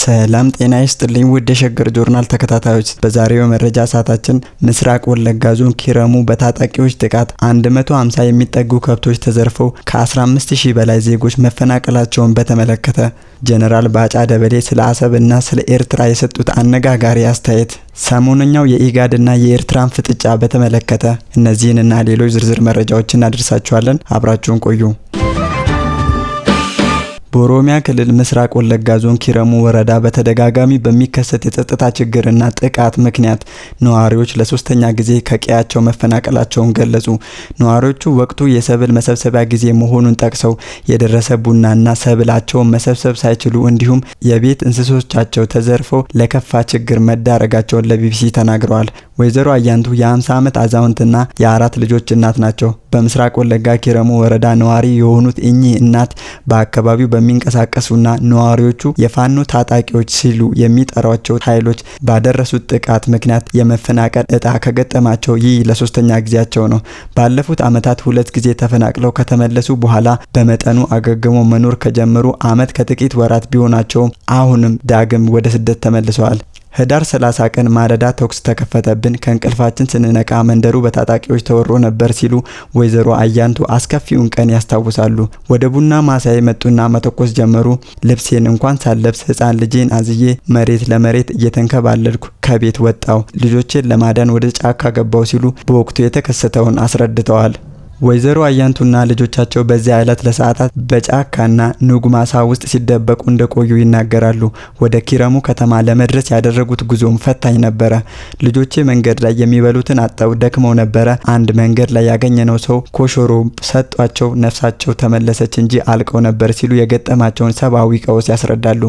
ሰላም ጤና ይስጥልኝ ውድ የሸገር ጆርናል ተከታታዮች፣ በዛሬው መረጃ ሰዓታችን ምስራቅ ወለጋ ዞን ኪረሙ በታጣቂዎች ጥቃት 150 የሚጠጉ ከብቶች ተዘርፈው ከ15,000 በላይ ዜጎች መፈናቀላቸውን በተመለከተ፣ ጀነራል ባጫ ደበሌ ስለ አሰብ እና ስለ ኤርትራ የሰጡት አነጋጋሪ አስተያየት፣ ሰሞነኛው የኢጋድና የኤርትራን ፍጥጫ በተመለከተ እነዚህንና ሌሎች ዝርዝር መረጃዎችን እናደርሳችኋለን። አብራችሁን ቆዩ። በኦሮሚያ ክልል ምስራቅ ወለጋ ዞን ኪረሙ ወረዳ በተደጋጋሚ በሚከሰት የጸጥታ ችግርና ጥቃት ምክንያት ነዋሪዎች ለሶስተኛ ጊዜ ከቀያቸው መፈናቀላቸውን ገለጹ። ነዋሪዎቹ ወቅቱ የሰብል መሰብሰቢያ ጊዜ መሆኑን ጠቅሰው የደረሰ ቡናና ሰብላቸውን መሰብሰብ ሳይችሉ እንዲሁም የቤት እንስሶቻቸው ተዘርፈው ለከፋ ችግር መዳረጋቸውን ለቢቢሲ ተናግረዋል። ወይዘሮ አያንቱ የ50 ዓመት አዛውንትና የአራት ልጆች እናት ናቸው። በምስራቅ ወለጋ ኪረሙ ወረዳ ነዋሪ የሆኑት እኚህ እናት በአካባቢው በሚንቀሳቀሱና ነዋሪዎቹ የፋኖ ታጣቂዎች ሲሉ የሚጠሯቸው ኃይሎች ባደረሱት ጥቃት ምክንያት የመፈናቀል እጣ ከገጠማቸው ይህ ለሶስተኛ ጊዜያቸው ነው። ባለፉት ዓመታት ሁለት ጊዜ ተፈናቅለው ከተመለሱ በኋላ በመጠኑ አገግሞ መኖር ከጀመሩ ዓመት ከጥቂት ወራት ቢሆናቸውም አሁንም ዳግም ወደ ስደት ተመልሰዋል። ህዳር 30 ቀን ማለዳ ተኩስ ተከፈተብን። ከእንቅልፋችን ስንነቃ መንደሩ በታጣቂዎች ተወሮ ነበር ሲሉ ወይዘሮ አያንቱ አስከፊውን ቀን ያስታውሳሉ። ወደ ቡና ማሳዬ መጡና መተኮስ ጀመሩ። ልብሴን እንኳን ሳለብስ ህፃን ልጄን አዝዬ መሬት ለመሬት እየተንከባለልኩ ከቤት ወጣው። ልጆቼን ለማዳን ወደ ጫካ ገባው ሲሉ በወቅቱ የተከሰተውን አስረድተዋል። ወይዘሮ አያንቱና ልጆቻቸው በዚያ ዕለት ለሰዓታት በጫካና ኑግ ማሳ ውስጥ ሲደበቁ እንደቆዩ ይናገራሉ። ወደ ኪረሙ ከተማ ለመድረስ ያደረጉት ጉዞም ፈታኝ ነበረ። ልጆቼ መንገድ ላይ የሚበሉትን አጥተው ደክመው ነበረ። አንድ መንገድ ላይ ያገኘነው ሰው ኮሾሮ ሰጧቸው፣ ነፍሳቸው ተመለሰች እንጂ አልቀው ነበር ሲሉ የገጠማቸውን ሰብአዊ ቀውስ ያስረዳሉ።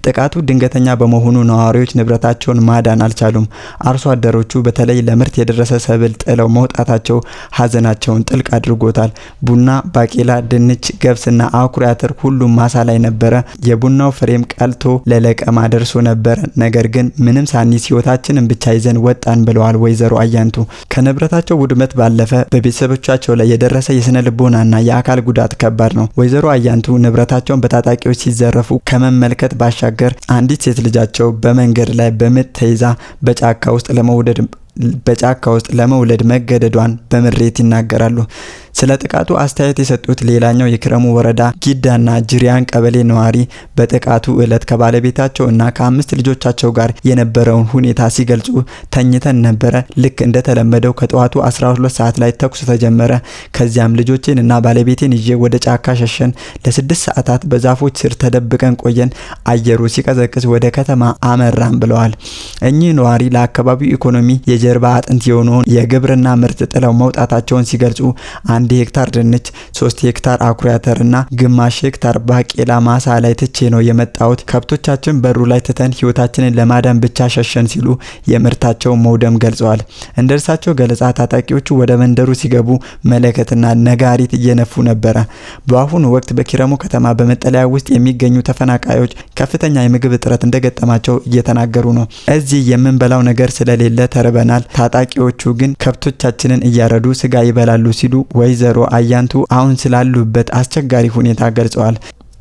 ጥቃቱ ድንገተኛ በመሆኑ ነዋሪዎች ንብረታቸውን ማዳን አልቻሉም። አርሶ አደሮቹ በተለይ ለምርት የደረሰ ሰብል ጥለው መውጣታቸው ሀዘናቸውን ጥልቅ አድርጎታል። ቡና፣ ባቄላ፣ ድንች፣ ገብስና አኩሪ አተር ሁሉም ማሳ ላይ ነበረ። የቡናው ፍሬም ቀልቶ ለለቀማ ደርሶ ነበረ። ነገር ግን ምንም ሳንይዝ ህይወታችንን ብቻ ይዘን ወጣን ብለዋል ወይዘሮ አያንቱ። ከንብረታቸው ውድመት ባለፈ በቤተሰቦቻቸው ላይ የደረሰ የስነ ልቦናና የአካል ጉዳት ከባድ ነው። ወይዘሮ አያንቱ ንብረታቸውን በታጣቂዎች ሲዘረፉ ከመመልከት ባሻገር አንዲት ሴት ልጃቸው በመንገድ ላይ በምጥ ተይዛ በጫካ ውስጥ ለመውለድ መገደዷን በምሬት ይናገራሉ። ስለ ጥቃቱ አስተያየት የሰጡት ሌላኛው የኪረሙ ወረዳ ጊዳና ጅሪያን ቀበሌ ነዋሪ በጥቃቱ ዕለት ከባለቤታቸው እና ከአምስት ልጆቻቸው ጋር የነበረውን ሁኔታ ሲገልጹ፣ ተኝተን ነበረ። ልክ እንደተለመደው ከጠዋቱ 12 ሰዓት ላይ ተኩስ ተጀመረ። ከዚያም ልጆቼን እና ባለቤቴን ይዤ ወደ ጫካ ሸሸን። ለ6 ሰዓታት በዛፎች ስር ተደብቀን ቆየን። አየሩ ሲቀዘቅዝ ወደ ከተማ አመራን ብለዋል። እኚህ ነዋሪ ለአካባቢው ኢኮኖሚ የጀርባ አጥንት የሆነውን የግብርና ምርት ጥለው መውጣታቸውን ሲገልጹ፣ 1 ሄክታር ድንች፣ 3 ሄክታር አኩሪ አተር እና ግማሽ ሄክታር ባቄላ ማሳ ላይ ትቼ ነው የመጣሁት። ከብቶቻችን በሩ ላይ ትተን ህይወታችንን ለማዳን ብቻ ሸሸን ሲሉ የምርታቸውን መውደም ገልጸዋል። እንደ እርሳቸው ገለጻ ታጣቂዎቹ ወደ መንደሩ ሲገቡ መለከትና ነጋሪት እየነፉ ነበረ። በአሁኑ ወቅት በኪረሙ ከተማ በመጠለያ ውስጥ የሚገኙ ተፈናቃዮች ከፍተኛ የምግብ እጥረት እንደገጠማቸው እየተናገሩ ነው። እዚህ የምንበላው ነገር ስለሌለ ተርበናል። ታጣቂዎቹ ግን ከብቶቻችንን እያረዱ ስጋ ይበላሉ ሲሉ ወይዘሮ አያንቱ አሁን ስላሉበት አስቸጋሪ ሁኔታ ገልጸዋል።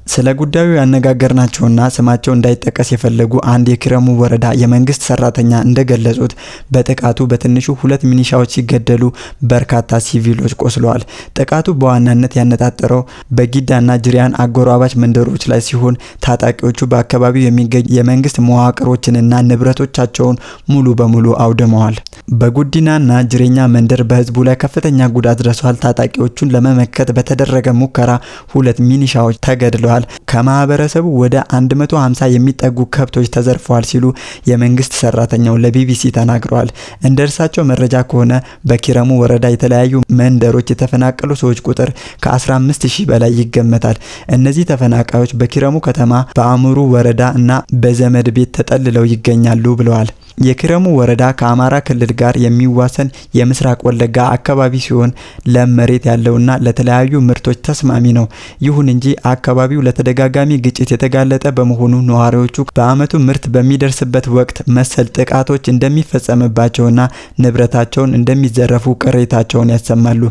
ስለ ጉዳዩ ያነጋገርናቸውና ስማቸው እንዳይጠቀስ የፈለጉ አንድ የኪረሙ ወረዳ የመንግስት ሰራተኛ እንደገለጹት በጥቃቱ በትንሹ ሁለት ሚኒሻዎች ሲገደሉ በርካታ ሲቪሎች ቆስለዋል። ጥቃቱ በዋናነት ያነጣጠረው በጊዳና ጅሪያን አጎራባች መንደሮች ላይ ሲሆን ታጣቂዎቹ በአካባቢው የሚገኙ የመንግስት መዋቅሮችንና ንብረቶቻቸውን ሙሉ በሙሉ አውድመዋል። በጉዲናና ጅሬኛ መንደር በህዝቡ ላይ ከፍተኛ ጉዳት ደርሷል። ታጣቂዎቹን ለመመከት በተደረገ ሙከራ ሁለት ሚኒሻዎች ተገድለዋል። ከማህበረሰቡ ወደ 150 የሚጠጉ ከብቶች ተዘርፈዋል ሲሉ የመንግስት ሰራተኛው ለቢቢሲ ተናግረዋል። እንደ እርሳቸው መረጃ ከሆነ በኪረሙ ወረዳ የተለያዩ መንደሮች የተፈናቀሉ ሰዎች ቁጥር ከ15,000 በላይ ይገመታል። እነዚህ ተፈናቃዮች በኪረሙ ከተማ፣ በአሙሩ ወረዳ እና በዘመድ ቤት ተጠልለው ይገኛሉ ብለዋል። የኪረሙ ወረዳ ከአማራ ክልል ጋር የሚዋሰን የምስራቅ ወለጋ አካባቢ ሲሆን ለም መሬት ያለውና ለተለያዩ ምርቶች ተስማሚ ነው። ይሁን እንጂ አካባቢው ለተደጋጋሚ ግጭት የተጋለጠ በመሆኑ ነዋሪዎቹ በዓመቱ ምርት በሚደርስበት ወቅት መሰል ጥቃቶች እንደሚፈጸምባቸውና ንብረታቸውን እንደሚዘረፉ ቅሬታቸውን ያሰማሉ።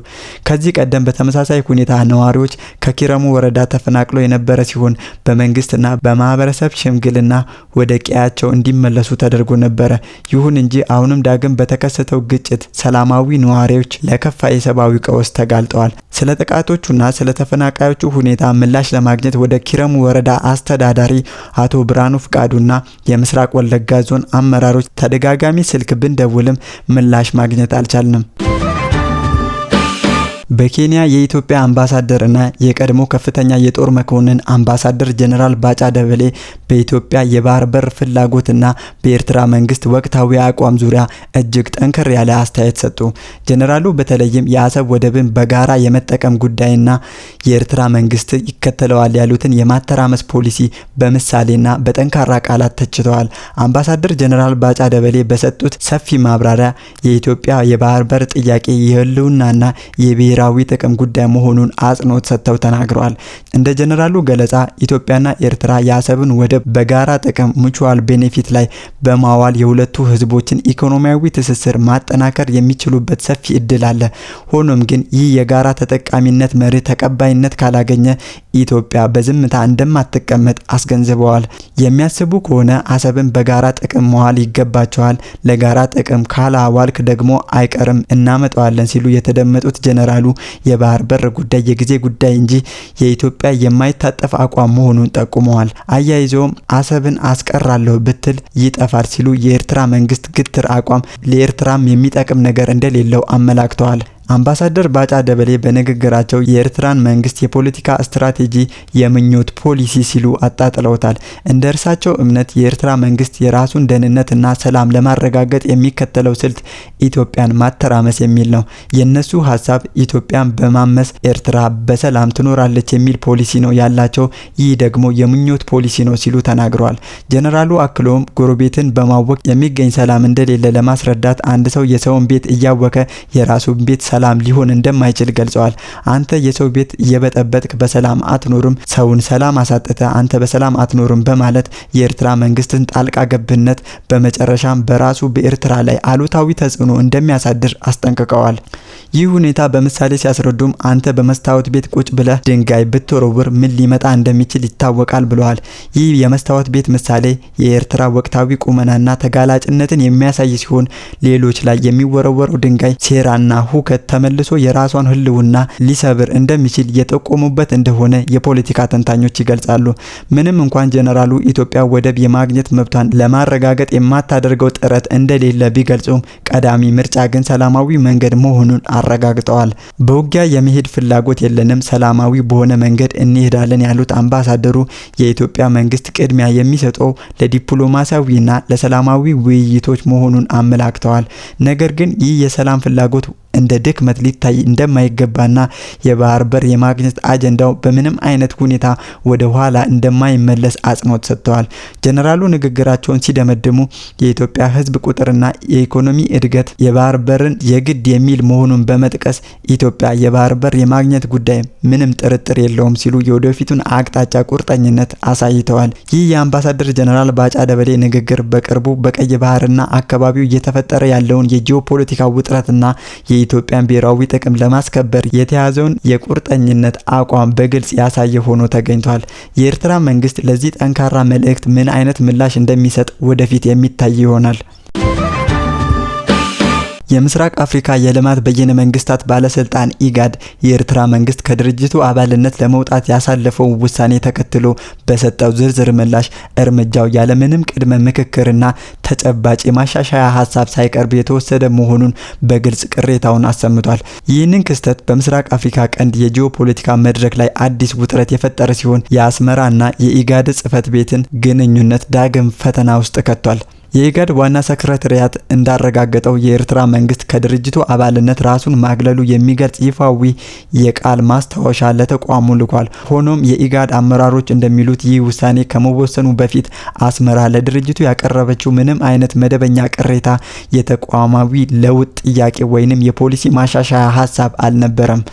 ከዚህ ቀደም በተመሳሳይ ሁኔታ ነዋሪዎች ከኪረሙ ወረዳ ተፈናቅለው የነበረ ሲሆን በመንግስትና በማህበረሰብ ሽምግልና ወደ ቀያቸው እንዲመለሱ ተደርጎ ነበረ። ይሁን እንጂ አሁንም ዳግም በተከሰተው ግጭት ሰላማዊ ነዋሪዎች ለከፋ የሰብአዊ ቀውስ ተጋልጠዋል። ስለ ጥቃቶቹና ስለ ተፈናቃዮቹ ሁኔታ ምላሽ ለማግኘት ወደ ኪረሙ ወረዳ አስተዳዳሪ አቶ ብርሃኑ ፍቃዱና የምስራቅ ወለጋ ዞን አመራሮች ተደጋጋሚ ስልክ ብንደውልም ምላሽ ማግኘት አልቻልንም። በኬንያ የኢትዮጵያ አምባሳደር እና የቀድሞ ከፍተኛ የጦር መኮንን አምባሳደር ጀነራል ባጫ ደበሌ በኢትዮጵያ የባህር በር ፍላጎትና በኤርትራ መንግስት ወቅታዊ አቋም ዙሪያ እጅግ ጠንከር ያለ አስተያየት ሰጡ። ጀነራሉ በተለይም የአሰብ ወደብን በጋራ የመጠቀም ጉዳይና የኤርትራ መንግስት ይከተለዋል ያሉትን የማተራመስ ፖሊሲ በምሳሌና በጠንካራ ቃላት ተችተዋል። አምባሳደር ጀነራል ባጫ ደበሌ በሰጡት ሰፊ ማብራሪያ የኢትዮጵያ የባህር በር ጥያቄ የህልውናና የብሔራዊ ጥቅም ጉዳይ መሆኑን አጽንኦት ሰጥተው ተናግረዋል። እንደ ጀነራሉ ገለጻ ኢትዮጵያና ኤርትራ የአሰብን ወደብ በጋራ ጥቅም mutual benefit ላይ በማዋል የሁለቱ ህዝቦችን ኢኮኖሚያዊ ትስስር ማጠናከር የሚችሉበት ሰፊ እድል አለ። ሆኖም ግን ይህ የጋራ ተጠቃሚነት መርህ ተቀባይነት ካላገኘ ኢትዮጵያ በዝምታ እንደማትቀመጥ አስገንዝበዋል። የሚያስቡ ከሆነ አሰብን በጋራ ጥቅም መዋል ይገባቸዋል። ለጋራ ጥቅም ካላዋልክ ደግሞ አይቀርም እናመጣዋለን ሲሉ የተደመጡት ጀነራሉ የባህር በር ጉዳይ የጊዜ ጉዳይ እንጂ የኢትዮጵያ የማይታጠፍ አቋም መሆኑን ጠቁመዋል። አያይዘውም አሰብን አስቀራለሁ ብትል ይጠፋል ሲሉ የኤርትራ መንግስት ግትር አቋም ለኤርትራም የሚጠቅም ነገር እንደሌለው አመላክተዋል። አምባሳደር ባጫ ደበሌ በንግግራቸው የኤርትራን መንግስት የፖለቲካ ስትራቴጂ የምኞት ፖሊሲ ሲሉ አጣጥለውታል። እንደ እርሳቸው እምነት የኤርትራ መንግስት የራሱን ደህንነትና ሰላም ለማረጋገጥ የሚከተለው ስልት ኢትዮጵያን ማተራመስ የሚል ነው። የነሱ ሀሳብ ኢትዮጵያን በማመስ ኤርትራ በሰላም ትኖራለች የሚል ፖሊሲ ነው ያላቸው። ይህ ደግሞ የምኞት ፖሊሲ ነው ሲሉ ተናግረዋል። ጀነራሉ አክለውም ጎረቤትን በማወክ የሚገኝ ሰላም እንደሌለ ለማስረዳት አንድ ሰው የሰውን ቤት እያወከ የራሱን ቤት ሰላም ሊሆን እንደማይችል ገልጸዋል። አንተ የሰው ቤት እየበጠበጥክ በሰላም አትኖርም፣ ሰውን ሰላም አሳጥተ አንተ በሰላም አትኖርም በማለት የኤርትራ መንግስትን ጣልቃ ገብነት በመጨረሻም በራሱ በኤርትራ ላይ አሉታዊ ተጽዕኖ እንደሚያሳድር አስጠንቅቀዋል። ይህ ሁኔታ በምሳሌ ሲያስረዱም አንተ በመስታወት ቤት ቁጭ ብለህ ድንጋይ ብትወረውር ምን ሊመጣ እንደሚችል ይታወቃል ብለዋል። ይህ የመስታወት ቤት ምሳሌ የኤርትራ ወቅታዊ ቁመናና ተጋላጭነትን የሚያሳይ ሲሆን ሌሎች ላይ የሚወረወረው ድንጋይ ሴራና ሁከት ተመልሶ የራሷን ህልውና ሊሰብር እንደሚችል የጠቆሙበት እንደሆነ የፖለቲካ ተንታኞች ይገልጻሉ። ምንም እንኳን ጀነራሉ ኢትዮጵያ ወደብ የማግኘት መብቷን ለማረጋገጥ የማታደርገው ጥረት እንደሌለ ቢገልጹም ቀዳሚ ምርጫ ግን ሰላማዊ መንገድ መሆኑን አረጋግጠዋል። በውጊያ የመሄድ ፍላጎት የለንም፣ ሰላማዊ በሆነ መንገድ እንሄዳለን ያሉት አምባሳደሩ የኢትዮጵያ መንግስት ቅድሚያ የሚሰጠው ለዲፕሎማሲያዊና ለሰላማዊ ውይይቶች መሆኑን አመላክተዋል። ነገር ግን ይህ የሰላም ፍላጎት እንደ ድክመት ሊታይ እንደማይገባና የባህር በር የማግኘት አጀንዳው በምንም አይነት ሁኔታ ወደ ኋላ እንደማይመለስ አጽንኦት ሰጥተዋል። ጀነራሉ ንግግራቸውን ሲደመድሙ የኢትዮጵያ ሕዝብ ቁጥርና የኢኮኖሚ እድገት የባህር በርን የግድ የሚል መሆኑን በመጥቀስ ኢትዮጵያ የባህር በር የማግኘት ጉዳይ ምንም ጥርጥር የለውም ሲሉ የወደፊቱን አቅጣጫ ቁርጠኝነት አሳይተዋል። ይህ የአምባሳደር ጀነራል ባጫ ደበሌ ንግግር በቅርቡ በቀይ ባህርና አካባቢው እየተፈጠረ ያለውን የጂኦፖለቲካ ውጥረትና የኢትዮጵያን ብሔራዊ ጥቅም ለማስከበር የተያዘውን የቁርጠኝነት አቋም በግልጽ ያሳየ ሆኖ ተገኝቷል። የኤርትራ መንግስት ለዚህ ጠንካራ መልእክት ምን አይነት ምላሽ እንደሚሰጥ ወደፊት የሚታይ ይሆናል። የምስራቅ አፍሪካ የልማት በይነ መንግስታት ባለስልጣን ኢጋድ የኤርትራ መንግስት ከድርጅቱ አባልነት ለመውጣት ያሳለፈውን ውሳኔ ተከትሎ በሰጠው ዝርዝር ምላሽ እርምጃው ያለምንም ቅድመ ምክክርና ተጨባጭ የማሻሻያ ሀሳብ ሳይቀርብ የተወሰደ መሆኑን በግልጽ ቅሬታውን አሰምቷል። ይህንን ክስተት በምስራቅ አፍሪካ ቀንድ የጂኦፖለቲካ መድረክ ላይ አዲስ ውጥረት የፈጠረ ሲሆን የአስመራና የኢጋድ ጽህፈት ቤትን ግንኙነት ዳግም ፈተና ውስጥ ከቷል። የኢጋድ ዋና ሰክረታሪያት እንዳረጋገጠው የኤርትራ መንግስት ከድርጅቱ አባልነት ራሱን ማግለሉ የሚገልጽ ይፋዊ የቃል ማስታወሻ ለተቋሙ ልኳል። ሆኖም የኢጋድ አመራሮች እንደሚሉት ይህ ውሳኔ ከመወሰኑ በፊት አስመራ ለድርጅቱ ያቀረበችው ምንም አይነት መደበኛ ቅሬታ፣ የተቋማዊ ለውጥ ጥያቄ ወይንም የፖሊሲ ማሻሻያ ሀሳብ አልነበረም።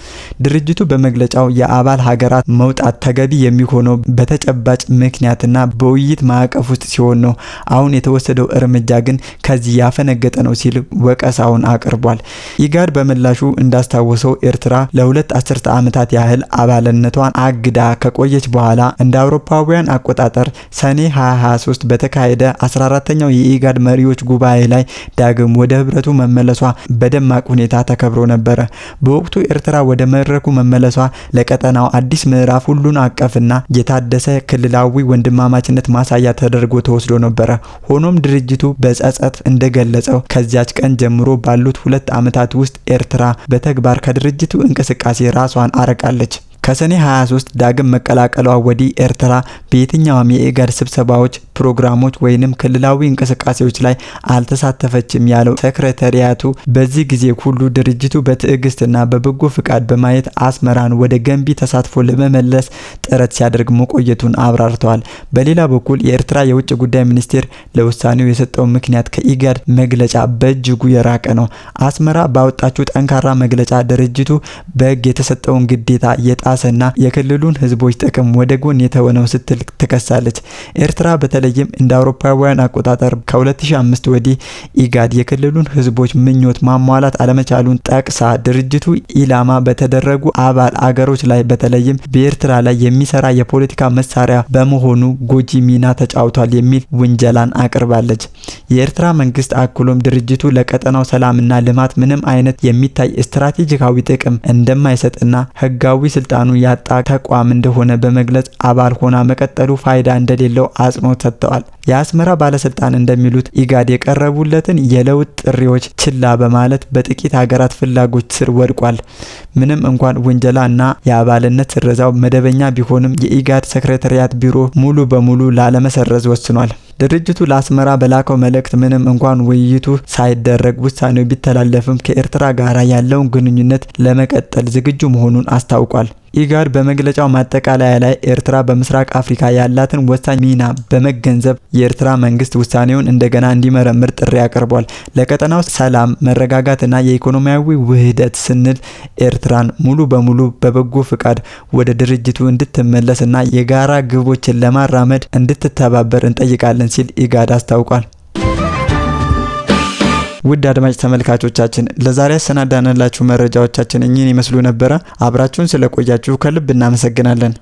ድርጅቱ በመግለጫው የአባል ሀገራት መውጣት ተገቢ የሚሆነው በተጨባጭ ምክንያትና በውይይት ማዕቀፍ ውስጥ ሲሆን ነው። አሁን የተወሰደው እርምጃ ግን ከዚህ ያፈነገጠ ነው ሲል ወቀሳውን አቅርቧል። ኢጋድ በምላሹ እንዳስታወሰው ኤርትራ ለ2 አስርተ ዓመታት ያህል አባልነቷን አግዳ ከቆየች በኋላ እንደ አውሮፓውያን አቆጣጠር ሰኔ 2023 በተካሄደ 14ኛው የኢጋድ መሪዎች ጉባኤ ላይ ዳግም ወደ ህብረቱ መመለሷ በደማቅ ሁኔታ ተከብሮ ነበረ። በወቅቱ ኤርትራ ወደ መድረኩ መመለሷ ለቀጠናው አዲስ ምዕራፍ፣ ሁሉን አቀፍና የታደሰ ክልላዊ ወንድማማችነት ማሳያ ተደርጎ ተወስዶ ነበረ። ሆኖም ድርጅቱ በጸጸት እንደገለጸው ከዚያች ቀን ጀምሮ ባሉት 2 ዓመታት ውስጥ ኤርትራ በተግባር ከድርጅቱ እንቅስቃሴ ራሷን አርቃለች። ከሰኔ 23 ዳግም መቀላቀሏ ወዲህ ኤርትራ በየትኛውም የኢጋድ ስብሰባዎች፣ ፕሮግራሞች ወይንም ክልላዊ እንቅስቃሴዎች ላይ አልተሳተፈችም ያለው ሰክረታሪያቱ፣ በዚህ ጊዜ ሁሉ ድርጅቱ በትዕግስትና በበጎ ፍቃድ በማየት አስመራን ወደ ገንቢ ተሳትፎ ለመመለስ ጥረት ሲያደርግ መቆየቱን አብራርተዋል። በሌላ በኩል የኤርትራ የውጭ ጉዳይ ሚኒስቴር ለውሳኔው የሰጠው ምክንያት ከኢጋድ መግለጫ በእጅጉ የራቀ ነው። አስመራ ባወጣችው ጠንካራ መግለጫ ድርጅቱ በሕግ የተሰጠውን ግዴታ የጣሰና የክልሉን ሕዝቦች ጥቅም ወደ ጎን የተወ ነው ስትል ትከሳለች። ኤርትራ በተለይም እንደ አውሮፓውያን አቆጣጠር ከ2005 ወዲህ ኢጋድ የክልሉን ሕዝቦች ምኞት ማሟላት አለመቻሉን ጠቅሳ ድርጅቱ ኢላማ በተደረጉ አባል አገሮች ላይ፣ በተለይም በኤርትራ ላይ የሚሰራ የፖለቲካ መሳሪያ በመሆኑ ጎጂ ሚና ተጫውቷል የሚል ውንጀላን አቅርባለች። የኤርትራ መንግስት አክሎም ድርጅቱ ለቀጠናው ሰላምና ልማት ምንም አይነት የሚታይ ስትራቴጂካዊ ጥቅም እንደማይሰጥና ህጋዊ ስልጣኑ ያጣ ተቋም እንደሆነ በመግለጽ አባል ሆና መቀጠሉ ፋይዳ እንደሌለው አጽንኦት ሰጥተዋል። የአስመራ ባለስልጣን እንደሚሉት ኢጋድ የቀረቡለትን የለውጥ ጥሪዎች ችላ በማለት በጥቂት ሀገራት ፍላጎት ስር ወድቋል። ምንም እንኳን ውንጀላ እና የአባልነት ስረዛው መደበኛ ቢሆንም የኢጋድ ሰክረታሪያት ቢሮ ሙሉ በሙሉ ላለመሰረዝ ወስኗል። ድርጅቱ ለአስመራ በላከው መልእክት ምንም እንኳን ውይይቱ ሳይደረግ ውሳኔው ቢተላለፍም ከኤርትራ ጋር ያለውን ግንኙነት ለመቀጠል ዝግጁ መሆኑን አስታውቋል። ኢጋድ በመግለጫው ማጠቃለያ ላይ ኤርትራ በምስራቅ አፍሪካ ያላትን ወሳኝ ሚና በመገንዘብ የኤርትራ መንግስት ውሳኔውን እንደገና እንዲመረምር ጥሪ አቅርቧል። ለቀጠናው ሰላም፣ መረጋጋትና የኢኮኖሚያዊ ውህደት ስንል ኤርትራን ሙሉ በሙሉ በበጎ ፍቃድ ወደ ድርጅቱ እንድትመለስና የጋራ ግቦችን ለማራመድ እንድትተባበር እንጠይቃለን ሲል ኢጋድ አስታውቋል። ውድ አድማጭ ተመልካቾቻችን፣ ለዛሬ ያሰናዳንላችሁ መረጃዎቻችን እኚህን ይመስሉ ነበረ። አብራችሁን ስለቆያችሁ ከልብ እናመሰግናለን።